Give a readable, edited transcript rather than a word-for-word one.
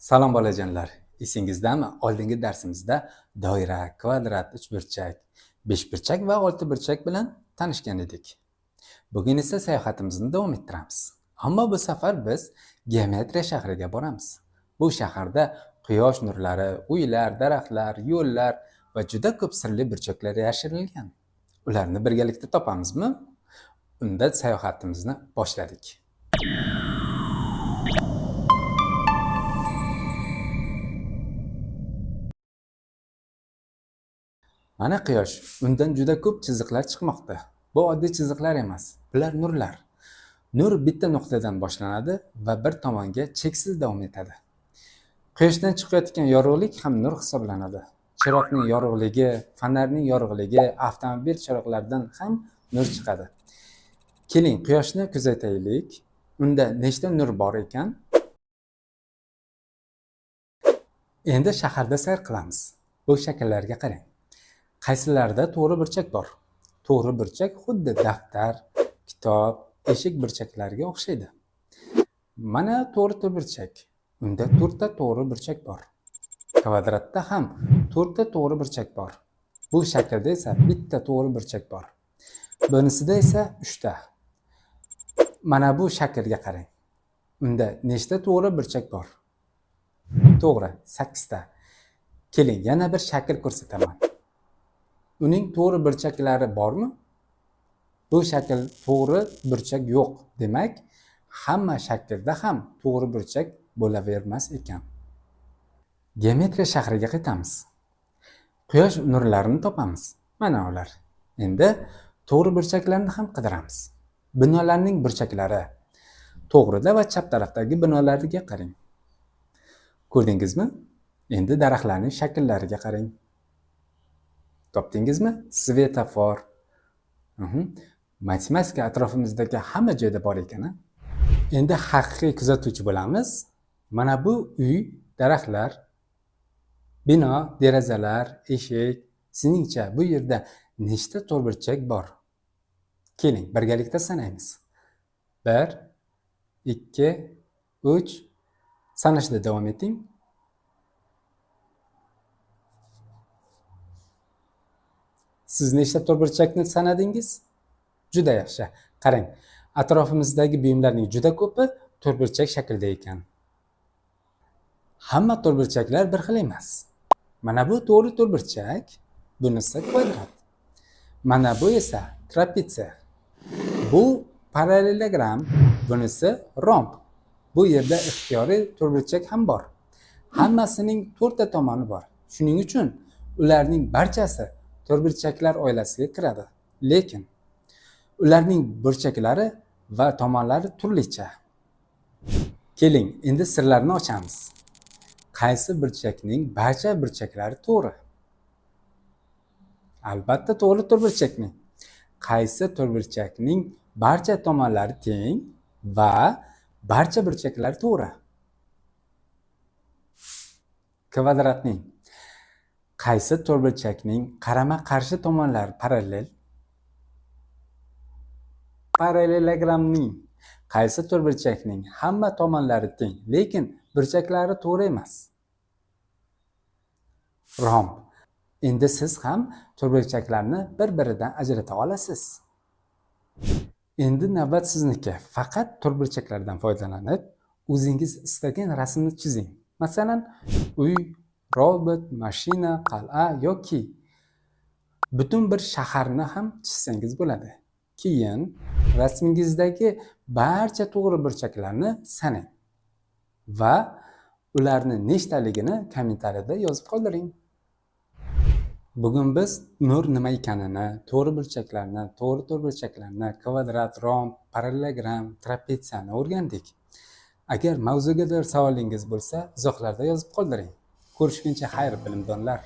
Salom bolajonlar. Esingizdami? Oldingi darsimizda doira, kvadrat, uchburchak, beshburchak va oltiburchak bilan tanishgan edik. Bugun esa sayohatimizni davom ettiramiz. Ammo bu safar biz geometriya shahriga boramiz. Bu shaharda quyosh nurlari, uylar, daraxtlar, yo'llar va juda ko'p sirli burchaklar yashirilgan. Ularni birgalikda topamizmi? Unda sayohatimizni boshladik. Mana quyosh, undan juda ko'p chiziqlar chiqmoqda. Bu oddiy chiziqlar emas, bular nurlar. Nur bitta nuqtadan boshlanadi va bir tomonga cheksiz davom etadi. Quyoshdan chiqayotgan yorug'lik ham nur hisoblanadi. Chiroqning yorug'ligi, fonarning yorug'ligi, avtomobil chiroqlaridan ham nur chiqadi. Keling, quyoshni kuzataylik. Unda nechta nur bor ekan? Endi shaharda sayr qilamiz. Bu shakllarga qarang. Qaysilarida to'g'ri burchak bor? To'g'ri burchak xuddi daftar, kitob, eshik burchaklariga o'xshaydi. Mana to'g'ri burchak. Unda to'rtta to'g'ri burchak bor. Kvadratda ham to'rtta to'g'ri burchak bor. Bu shaklda esa bitta to'g'ri burchak bor. Bunisida esa uchta. Mana bu shaklga qarang. Unda nechta to'g'ri burchak bor? To'g'ri, 8 ta. Keling, yana bir shakl ko'rsataman. Uning to'g'ri burchaklari bormi? Bu shakl to'g'ri burchak yo'q. Demak, hamma shaklda ham to'g'ri burchak bo'lavermas ekan. Geometriya shahriga qaytamiz. Quyosh nurlarini topamiz. Mana ular. Endi to'g'ri burchaklarni ham qidiramiz. Binolarning burchaklari. To'g'rida va chap tarafdagi binolarga qarang. Ko'rdingizmi? Endi daraxtlarning shakllariga qarang. Topdingizmi? Svetofor. Matematika atrofimizdagi hamma joyda bor ekan. Endi haqiqiy kuzatuvchi bo'lamiz. Mana bu uy, daraxtlar, bino, derazalar, eshik. Sizningcha bu yerda nechta to'rtburchak bor? Keling, birgalikda sanaymiz. 1, 2, 3. Sanashda davom eting. Siz nechta to'rtburchakni sanadingiz? Juda yaxshi. Qarang, atrofimizdagi buyumlarning juda ko'pi to'rtburchak shaklida ekan. Hamma to'rtburchaklar bir xil emas. Mana bu to'g'ri to'rtburchak, bunisi kvadrat. Mana bu esa trapetsiya. Bu parallelogram, bunisi romb. Bu yerda ixtiyoriy to'rtburchak ham bor. Hammasining to'rtta tomoni bor. Shuning uchun ularning barchasi to'rtburchaklar oilasiga kiradi. Lekin ularning burchaklari va tomonlari turlicha. Keling, endi sirlarni ochamiz. Qaysi burchakning barcha burchaklari to'g'ri? Albatta to'g'ri to'rtburchakning. Qaysi to'rtburchakning barcha tomonlari teng va barcha burchaklari to'g'ri? Kvadratning. Qaysi to'rtburchakning qarama-qarshi tomonlari parallel? Parallelogramning. Qaysi to'rtburchakning hamma tomonlari teng, lekin burchaklari to'g'ri emas? Romb. Endi siz ham to'rtburchaklarni bir-biridan ajrata olasiz. Endi navbat sizniki. Faqat to'rtburchaklardan foydalanib, o'zingiz istagan rasmni chizing. Masalan, uy, robot, mashina, qal'a yoki butun bir shaharni ham chizsangiz bo'ladi. Keyin rasmingizdagi barcha to'g'ri burchaklarni sanang va ularni nechtaligini kommentariyada yozib qoldiring. Bugun biz nur nima ekanini, to'g'ri burchaklarni, to'g'ri to'rtburchaklarni, kvadrat, romb, parallelogram, trapetsiyani o'rgandik. Agar mavzuga doir savolingiz bo'lsa, izohlarda yozib qoldiring. Ko'rishguncha xayr, bilimdonlar.